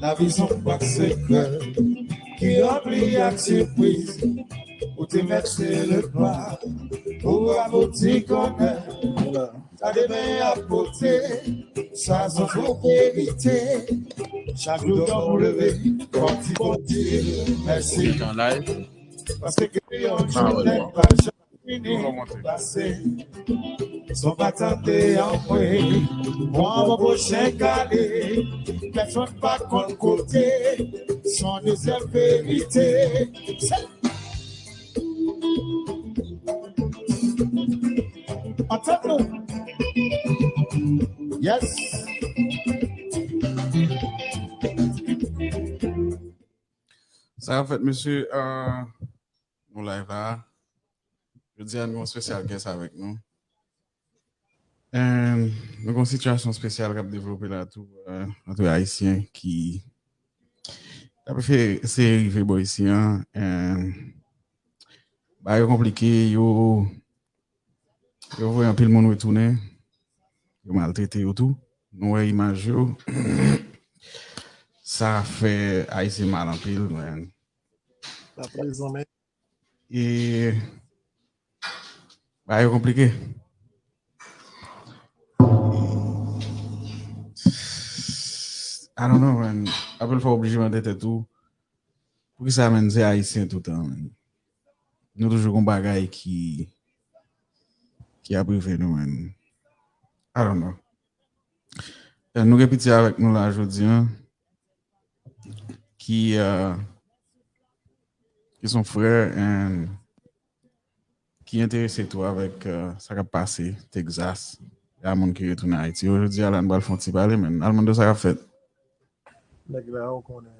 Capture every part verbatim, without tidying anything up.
Lavi se yon bwat sekrè ki ranpli ak sipriz. Ou te mèt se le pa pou abouti konnen sa demen ap pote. Sa se yon fo verite. Chak jou tan ou leve, fò di Bondye mèsi. An live. Paske yon jounen pa janm fini pase. Son pa tande anmwe, pran bon pwochen kale. Pèsonn pa konn kote, son dezyèm verite. Se Antann nou. Yes. Sa ap fèt, mesye, euh, nou live la. Jodi a, nou gen yon special guest avèk nou. And nou gen yon sitiyasyon espesyal k ap devlope la tou, euh, antre Ayisyen ki ta prefere eseye rive bò isi an. And bagay yo konplike, yo, yo voye anpil moun retounen, yo maltrete yo tou. Nou wè imaj yo. Sa fè Ayisyen mal anpil, man. Sa prezan, men. E bagay yo konplike. I don't know, man. Apre l fè w oblije mande tèt ou, poukisa, man, se Ayisyen toutan, man? Nou toujou gon bagay ki, ki ap rive nou, man. I don't know. E nou gen piti avèk nou la jodi a, ki, euh, ki se yon frè, and ki enterese tou avèk, euh, sa k ap pase Texas. Y a moun ki retounen Ayiti. Jodi a la, nou pral fè yon ti pale, men Almando, sa k ap fèt? Nèg la, ou konnen.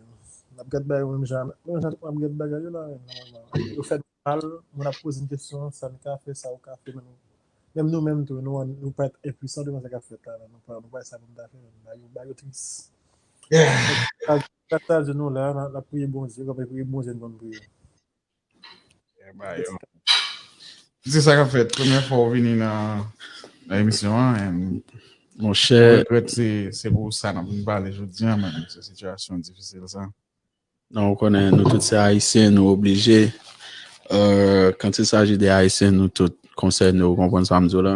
N ap gad bagay yo menm jan, menm jan n ap gad bagay yo la, men nòmalman. Yo fè nou mal, moun ap poze n kesyon, sa n ka fè, sa ou ka fè, men nou, menm nou menm tou, nou, nou parèt enpwisan devan sa k ap fèt la, men nou pa, nou pa wè sa pou n ta fè, men bagay yo, bagay yo tris. Yeah. Sa, sa, sa, nou la, n ap, n ap priye Bondye, kòm priye Bondye, n konn priye. Yeah, ba, yo. Se sa k ap fèt. Premyè fwa w vini nan, nan emisyon an, and monchè, mwen regrèt se, se pou sa n ap vin pale jodi a, men se sitiyasyon difisil sa. Non, ou konnen, nou tout se Ayisyen, nou oblije. Euh, quand il s'agit des Haïtiens, nou tout konsène, ou konprann sa m di w la.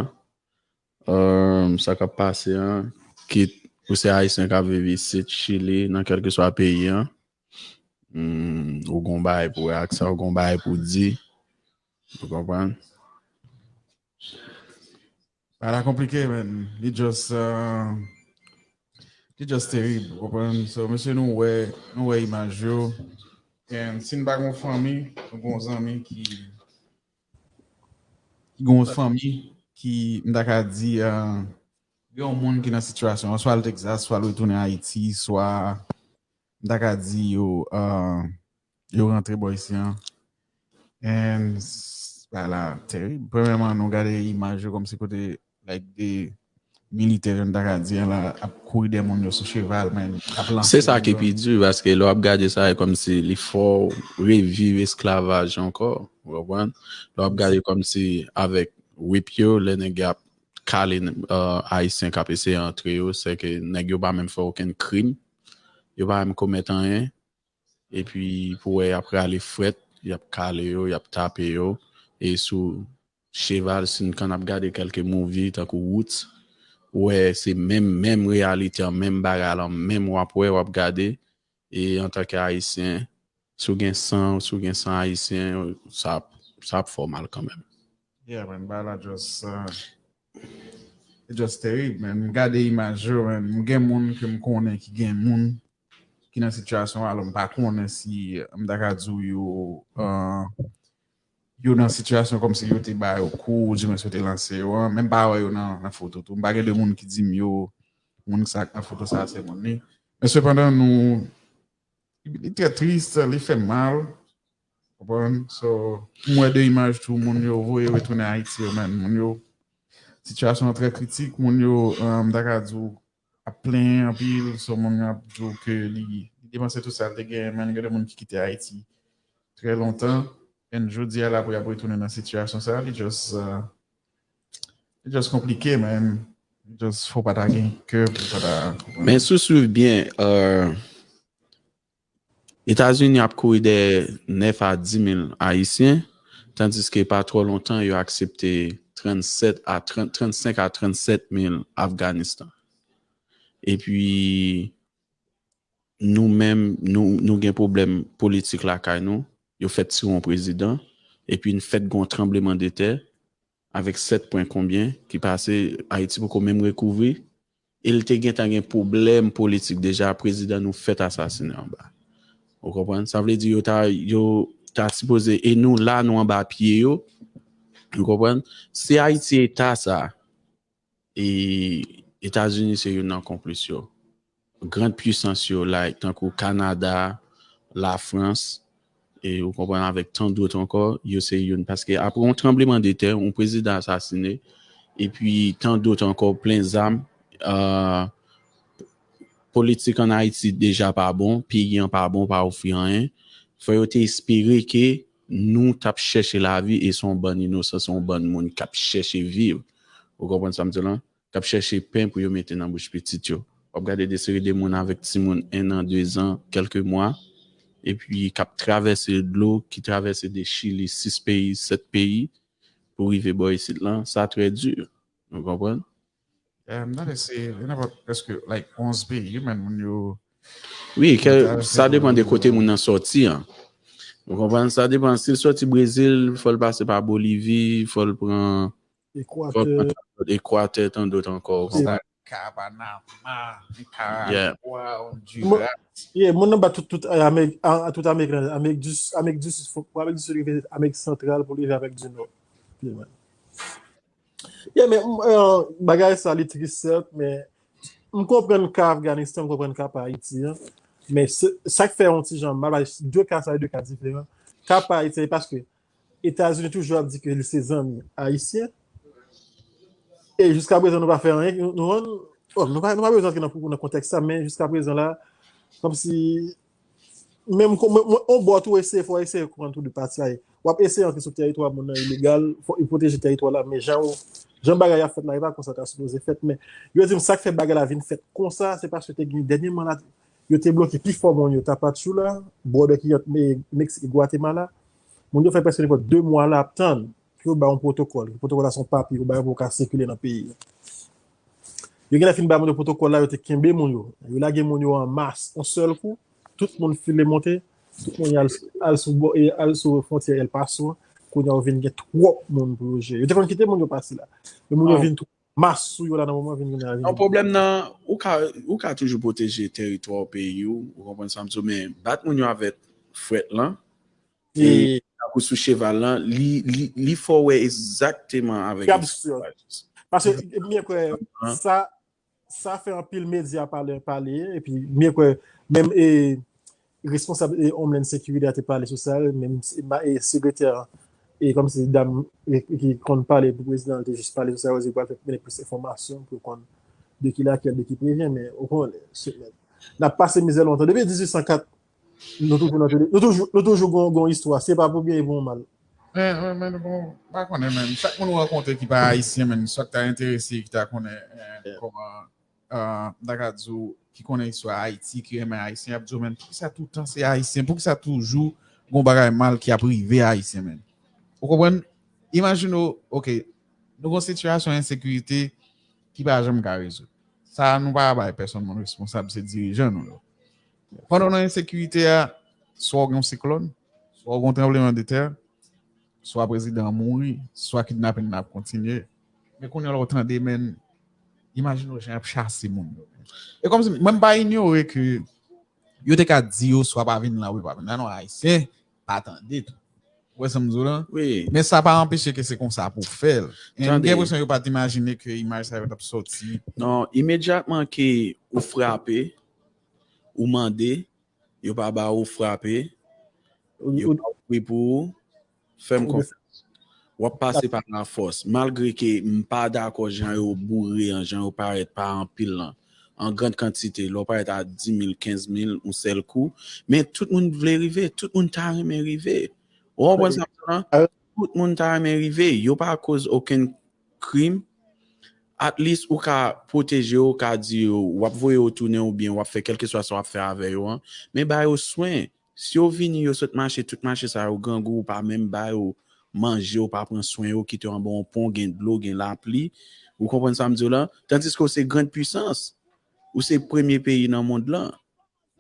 Euh, sa k ap pase an, kit ou se Ayisyen k ap viv isit, Chili, nan kèlkeswa peyi an, hmm, ou gon bagay pou wè ak sa, ou gon bagay pou di. Ou konprann? Bagay la konplike, man. Li just, euh, li just terib, ou konprann? So, mesye, nou wè, nou wè imaj yo. And si n pa gon fanmi, nou gon zanmi ki, ki gon fanmi ki, m ta ka di, euh, gen yon moun ki nan sitiyasyon an, swa l Texas, swa l retounen Ayiti, swa m ta ka di yo, euh, yo rantre bò isi an. And s-, bagay la terib. Premyèman, nou gade imaj yo kòmsi kote, like, de militè, jan n ta ka di an la, ap kouri dèyè moun yo sou cheval, men ap lanse moun yo. Se sa ki pi di, paske lè w ap gade sa, e kòmsi li fè w reviv esklavaj ankò, ou konprann? Lè w ap gade kòmsi avèk whip yo, lè nèg yo ap kale, euh, Ayisyen k ap eseye antre yo, se ke nèg yo pa menm fè okenn krim, yo pa menm komèt anyen, epi pou wè y ap rale frèt, y ap kale yo, y ap tape yo, e sou cheval, si n konn ap gade kèlke movie, tankou Roots, ou wè se menm, menm reyalite an, menm bagay lan, menm w ap wè, w ap gade, e antanke Ayisyen, si w gen san, si w gen san Ayisyen, sa, sa ap fè w mal kanmenm. Yeah, man, bagay la just, uh, it just terib, man. M gade imaj yo, man. M gen moun ke m konnen ki gen moun ki nan sitiyasyon, alò m pa konnen si m ta ka di w yo, uh, yo nan sitiyasyon kòmsi yo te ba yo kou, oudimwens yo te lanse yo an, men m pa wè yo nan, nan foto tou. M pa gen de moun ki di m yo, moun sa k nan foto sa a se moun li. Men sepandan, nou, li, li trè tris, li fè m mal. Konprann? So, m wè de imaj tou, moun yo voye retounen Ayiti yo, men moun yo, sitiyasyon an trè kritik, moun yo, uh, m ta ka di w, ap plenyen anpil, so moun yo ap di w ke li, li depanse tout sa l te genyen, men gen de moun ki kite Ayiti trè lontan, and jodi a la pou y ap retounen nan sitiyasyon sa, li just, uh, li just konplike, man. Just fò pa ta gen kè pou pa ta konprann. Men si w swiv byen, euh, Etazini ap kouri dèyè nèf a di mil Ayisyen, tandiske pa twò lontan yo aksepte trannsèt a trant, trannsenk a trannsèt mil Afganistan. Epi nou menm, nou, nou gen pwoblèm politik lakay nou, yo fèt tire yon prezidan, epi n fèt gen yon tranblemanntè avèk sèt pwen konbyen ki pase, Ayiti poko menm rekouvri, e l te gentan gen pwoblèm politik deja, prezidan nou fèt asasinen anba. Ou konprann? Sa vle di yo ta, yo ta sipoze, e nou la, nou anba pye yo. Ou konprann? Si Ayiti eta sa, e Etazini se youn nan konplis yo. Gran pwisans yo, like, tankou Kanada, Lafrans, e ou konprann, avèk tan dòt ankò, yo se youn. Paske apre yon tranblemanntè, yon prezidan asasine, epi tan dòt ankò, plen zam, euh, politik ann Ayiti deja pa bon, peyi an pa bon, pa ofri anyen. Fò yo te espere ke nou t ap chèche lavi e se yon bann inosan, se yon bann moun k ap chèche viv. Ou konprann sa m di w lan? K ap chèche pen pou yo mete nan bouch pitit yo. W ap gade de seri de moun avèk timoun en an, de zan, kèlke mwa, epi k ap travèse dlo, ki travèse de Chili, sis peyi, sèt peyi, pou rive bò isit lan. Sa trè di. Ou konprann? Eh, m tande se, e nenpòt, prèske, like, onz peyi, men moun yo Wi, ke, sa depann de kote moun nan sòti an. Ou konprann? Sa depann. Si l sòti Brezil, fò l pase pa Bolivi, fò l pran, fò l pran Ekwatè, tan dòt ankò. Ou konprann? Sa, ka Panama, Nikaragwa, Ondiras. Yeah, moun nan bat tout, tout, eh, Amerik, a, tout Amerik, Amerik di, Amerik di Sid, fò, pou Amerik di Sid rive Amerik Santral pou rive Amerik di Nò. Yeah, man. Yeah, men, euh, bagay sa, li tris, sèt, men m konprann ka Afganistan, m konprann ka pa Ayiti an. Men se, sa k fè yon ti jan mal, de ka sa, de ka diferan. Ka pa Ayiti, se paske Etazini toujou ap di ke li se zanmi ayisyen. E jiska prezan, nou pa fè anyen, nou, nou, bon, nou pa, nou pa bezwen antre nan, nan kontèks sa, men jiska prezan la, kòmsi menm kon-, mwen, mwen, on bò tou eseye, fò eseye konprann tou de pati a ye. W ap eseye antre sou teritwa moun nan ilegal, fò yo pwoteje teritwa la, men jan ou, jan bagay ap fèt la, e pa konsa ta sipoze fèt, men yo di m sa k fè bagay la vin fèt konsa, se paske te gen dènyèman la, yo te bloke pi fò moun yo, Tapachula, bòdè ki ant Me-, Meksik e Gwatemala. Moun yo fè prèske nenpòt de mwa la ap tann pou yo bay yon pwotokòl. Pwotokòl la se yon papye yo bay pou yo ka sikile nan peyi a. Yo genlè fin bay moun yo pwotokòl la, yo te kenbe moun yo. Yo lage moun yo an mas, yon sèl kou. Tout moun file monte. Tout moun al, al sou bò, e al sou fwontyè El Paso. Kounye a, yo vin gen twòp moun pou yo jere. Yo te konn kite moun yo pase la. Men moun yo vin twòp. Mas sou yo la nan moman vin gen la vin. Non, pwoblèm nan, ou ka, ou ka toujou pwoteje teritwa w, peyi w, ou konprann sa m di w, men bat moun yo avèk fwèt lan, e tankou sou cheval lan, li, li, li fè w wè egzakteman avèk. Paske m byen kwè sa, sa fè anpil medya pale, pale, epi m byen kwè menm, e, responsab, e, Homeland Security a te pale sou sa, menm se-, ma-, e, sekretè, e, kòmsi dam, e, ki konn pale pou prezidan, te jis pale sou sa, yo di pral fè mennen plis enfòmasyon pou yo konn de ki lakèl, de ki prevyen, men ou konnen, se, n ap pase mizè lontan. Depi dizuit san kat, nou toujou nan tele, nou toujou, nou toujou gon, gon istwa, se pa pou byen e pou mal. Men, men, men, nou pa konnen, men, chak moun ou rankontre ki pa ayisyen, men, sa k ta enterese, ki ta konnen, eh, kòman, ah, m ta ka di w, ki konnen istwa Ayiti, ki renmen Ayisyen, y ap di w, men, poukisa toutan se Ayisyen? Poukisa toujou gon bagay mal ki ap rive Ayisyen, men? Ou konprann? Imajine w, oke, nou gon sitiyasyon ensekirite ki pa janm ka rezoud. Sa, nou pa bay pèsonn moun responsab, se dirijan nou yo. Pandan w nan ensekirite a, swa w gen yon siklòn, swa w gen yon tranblemanntè, swa prezidan an mouri, swa kidnapin nan ap kontinye. Men kounye a la w tande, men, imajine w jan y ap chase moun yo. E kòmsi, mwen m pa inyore ke yo te ka di yo swa pa vin la, wi, pa vin la, non, Ayisyen pa tande tou. Ou wè sa m di w lan? Wi. Men sa pa anpeche ke se konsa pou fè l. E m gen enpresyon yo pa t imajine ke imaj sa yo t ap sòti. Non, imedyatman ke ou frape, ou mande, yo pa ba ou frape, yo pa ouvri pou ou, fè m konfyans. W ap pase pa lafòs. Malgre ke m pa dakò jan yo boure an, jan yo parèt pa anpil lan, an grann kantite, lè w parèt a di mil, kenz mil, yon sèl kou. Men tout moun vle rive, tout moun ta renmen rive. Ou konprann sa m di w lan? Tout moun ta renmen rive. Yo pa koz okenn krim. at least ou ka pwoteje yo, ou ka di yo, w ap voye yo tounen oubyen w ap fè kèlkeswa sa w ap fè avè yo an, men ba yo swen. Si yo vini, yo sot mache, tout mache sa yo grangou, ou pa menm ba yo manje, ou pa pran swen yo, kite yo anba yon pon, gen dlo, gen lapli. Ou konprann sa m di w la? Tandiske w se grand puissance, ou se premye peyi nan mond lan.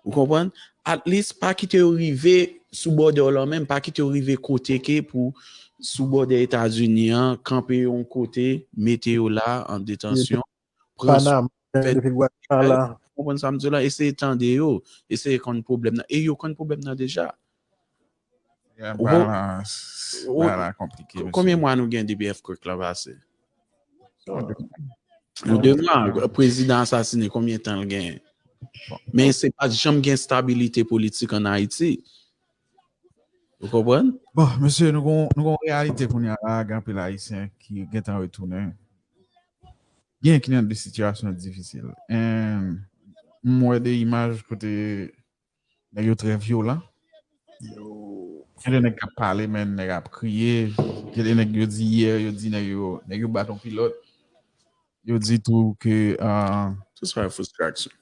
Ou konprann? At least, pa kite yo rive sou bòdè w lan menm, pa kite yo rive kote ke pou sou bòdè Etazini an, kanpe yon kote, mete yo la an detansyon, pran swen, fè travay, ou konprann sa m di w la, eseye tande yo, eseye konn pwoblèm nan, e yo konn pwoblèm nan deja. Konbyen mwa nou gen depi earthquake lan pase? Nou de mwa, prezidan asasine, konbyen tan l genyen? Men se pa t janm gen stabilite politik ann Ayiti. Ou konprann? Bon, mesye, nou gon nou gon reyalite kounye a la, gen anpil Ayisyen ki gentan retounen. Gen ki nan de sitiyasyon difisil. And m wè de imaj kote nèg yo trè vyolan. Gen de nèg k ap pale, men nèg ap kriye. Gen de nèg yo di yè, yo di nèg yo nèg yo bat yon pilòt. Yo di tou ke uh, Ceasefire frustration.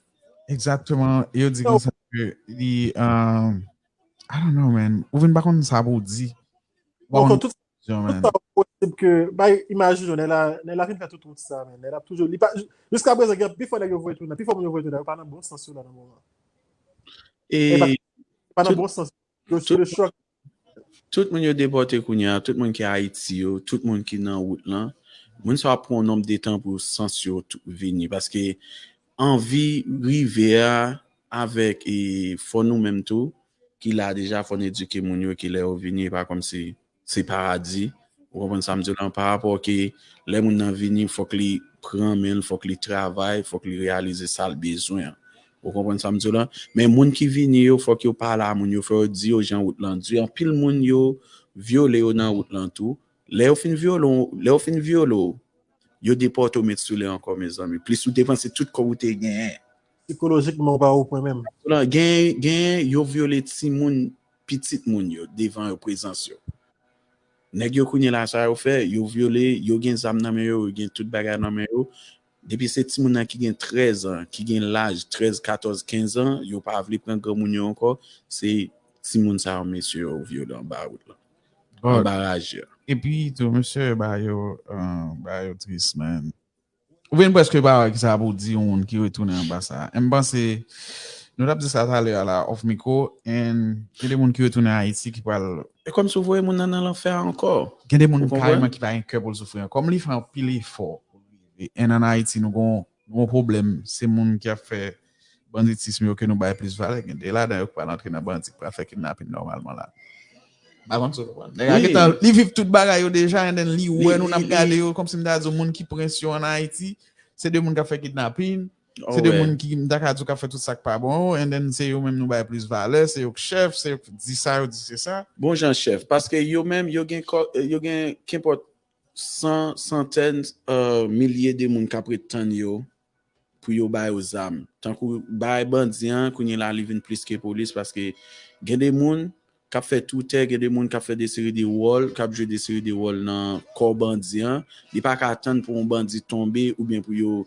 Egzakteman. Yo di konsa ke li um, I don't know, man. Ou vin pa konn sa pou w di. Bon, tout sa posib ke bay imajine w, nèg la nèg la fin fè tout wout sa, men nèg la toujou li pa jiska prezan gen pifò nèg yo voye tounen, pifò moun yo voye tounen, yo pa nan bon sans yo la nan moman. E pa nan bon sans. Yo sou le chòk. Tout moun yo depòte kounye a, tout moun ki Ayiti yo, tout moun ki nan wout lan, moun sa ap pran yon nonb de tan pou sans yo vini paske anvi rive a avèk e fò nou menm tou ki la deja fò n edike moun yo ki lè yo vini e pa kòmsi se paradi. Ou konprann sa m di w lan? Pa rapò ke lè moun nan vini, fòk li pran men l, fòk li travay, fòk li reyalize sa l bezwen an. Ou konprann sa m di w lan? Men moun ki vini yo, fòk yo pale a moun yo, fò yo di yo jan wout lan di. Anpil moun yo vyole yo nan wout lan tou. Lè yo fin vyole w, lè yo fin vyole w, yo depòte w met sou li ankò, mezanmi. Plis ou depanse tout kòb ou te genyen. Sikolojikman, ou pa o pwen menm. Gen, gen yo vyole timoun, pitit moun yo, devan yo, prezans yo. Nèg yo kounye la, sa yo fè, yo vyole, yo gen zam nan men yo, yo gen tout bagay nan men yo. Depi se timoun nan ki gen trèz an, ki gen laj trèz, katòz, kenz an, yo pa vle pran granmoun yo ankò, se timoun sa yo, mesye yo vyole anba wout lan. Anba raje. Epi tou, mesye, ba yo, ba yo tris, man. Ou vin prèske pa wè ki sa pou di yon moun ki retounen anba sa. M panse nou t ap di sa talè a la off micro, and gen de moun ki retounen Ayiti ki pral. E kòmsi w voye moun nan nan lanfè a ankò. Gen de moun kareman ki pa gen kè pou l soufri ankò. Kòm li fè anpil efò pou l rive. And ann Ayiti nou gon nou gon pwoblèm. Se moun ki ap fè banditism yo ke nou bay plis valè. Gen de ladan yo ki pral antre nan bandi, ki pral fè kidnapin nòmalman la. M pa konn si w konprann. Nèg la gentan li viv tout bagay yo deja, and then li wè nou n ap gade yo kòmsi m ta di w moun ki prens yo ann Ayiti, se de moun k ap fè kidnapin, se de moun ki m ta ka di w k ap fè tout sa k pa bon yo, and then se yo menm nou bay plis valè, se yo k chèf, se yo k di sa, yo di se sa. Bon jan chèf, paske yo menm yo gen yo gen kenpòt san, santèn, milye de moun k ap ret tann yo pou yo ba yo zam. Tankou bagay bandi an, kounye la li vin plis ke polis paske gen de moun k ap fè toutè, gen de moun k ap fè de seri de wòl, k ap jwe de seri de wòl nan kò bandi an. Li pa ka tann pou yon bandi tonbe oubyen pou yo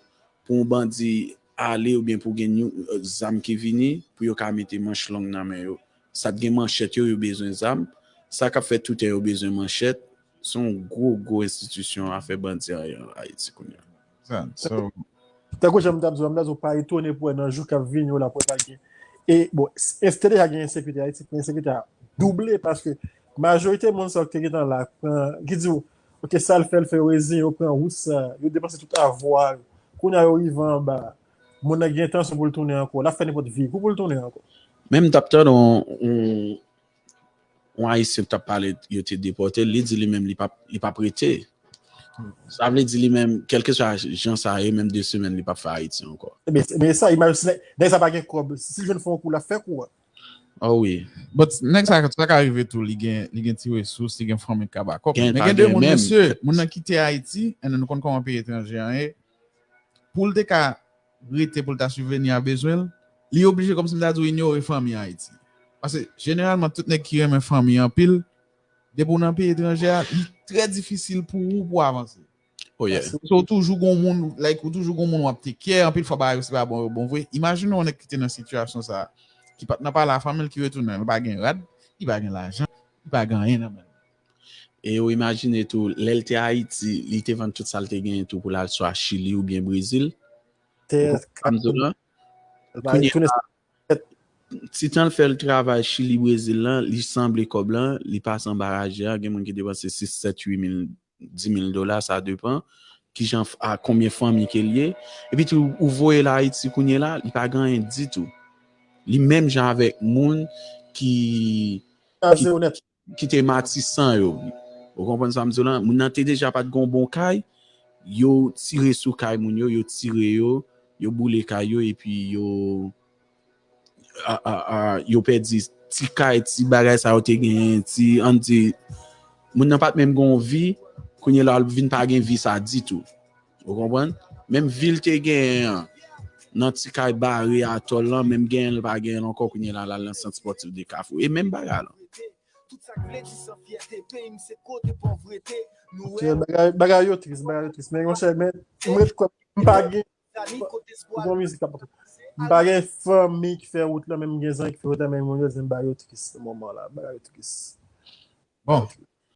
pou yon bandi ale oubyen pou gen yon zam ki vini pou yo ka mete manch long nan men yo. Sa k gen manchèt yo, yo bezwen zam. Sa k ap fè toutè yo bezwen manchèt. Se yon gwo gwo enstitisyon afè bandi a ye an Ayiti kounye a. Sa, so, Tankou jan m t ap di w, m ta di w pa etone pou wè nan jou k ap vini yo la pou wè pa gen. E bon, te deja gen ensekirite Ayiti, men ensekirite a double paske majorite moun sa yo ki te gentan la pran, ki di w, oke, sa l fè, l fè, yo reziyen, yo pran wout sa, yo depanse tout avwa yo. Kounye a yo rive anba, moun nan gen entansyon pou l tounen ankò, l ap fè nenpòt vi pou pou l tounen ankò. Men m t ap tande yon yon Ayisyen t ap pale, yo te depòte l, li di li menm li p ap li p ap rete. Sa vle di li menm, kèlkeswa jan sa ye, menm de semèn li p ap fè Ayiti ankò. Men sa, imajine, nèg sa pa gen kòb, si l jwenn fè yon kou, l ap fè kou a. Oh wi. But nèg sa, sa ka rive tou, li gen li gen ti resous, li gen fanmi k ka ba kòb. Men gen de moun, mesye, moun nan kite Ayiti, and then nou konn kòman peyi etranje an ye. Pou l te ka rete pou l ta sibveni a bezwen l, li oblije kòmsi m ta di w inyore fanmi Ayiti. Paske jeneralman tout nèg ki renmen fanmi anpil, depi w nan peyi etranje a, li trè difisil pou ou pou w avanse. Oh yeah. So, ou toujou gon moun, like, ou toujou gon moun w ap take care, anpil fwa bagay yo se pa bon, bon vre. Imajine yon nèg ki te nan sitiyasyon sa, ki pa t nan pale a fanmi l, ki retounen, li pa gen rad, li pa gen lajan, li pa gen anyen nan men l. E ou imajine tou, lè l te Ayiti, li te vann tout sa l te genyen tou pou l al swa Chili oubyen Brezil. Ou konprann sa m di w lan? Kounye a, ti tan l fè l travay Chili, Brezil lan, li sanble kòb lan, li pase anba raje a, gen moun ki depanse sis, sèt, uit mil, dis mil dola, sa depann kijan, a konbyen fanmi ke l ye. Epi tou, ou voye l Ayiti kounye la, li pa gen anyen ditou. Li menm jan avèk moun ki, ki, ki te Matisan yo. Ou konprann sa m di w lan? Moun nan te deja pa t gon bon kay, yo tire sou kay moun yo, yo tire yo, yo boule kay yo, epi yo, a, a, a, yo pèdi ti kay, ti bagay sa yo te genyen, ti, ann di, moun nan pa t menm gon vi, kounye la l vin pa gen vi sa ditou. Ou konprann? Menm vi l te genyen an, nan ti kay bare atòl lan, menm genyen l pa genyen l ankò, kounye la l al nan sant spòtif de Kafou. E menm bagay lan. Tout sa k vle di san fyète, peyi m se kote povrete. Nou wè bagay, bagay yo tris, bagay yo tris. Men monchè, men m ret kwè m pa gen, pou yon mizik k ap pase. M pa gen fanmi ki fè wout lan, men m gen zanmi ki fè wout lan, men moun yo di m bagay yo tris nan moman la, bagay yo tris. Bon,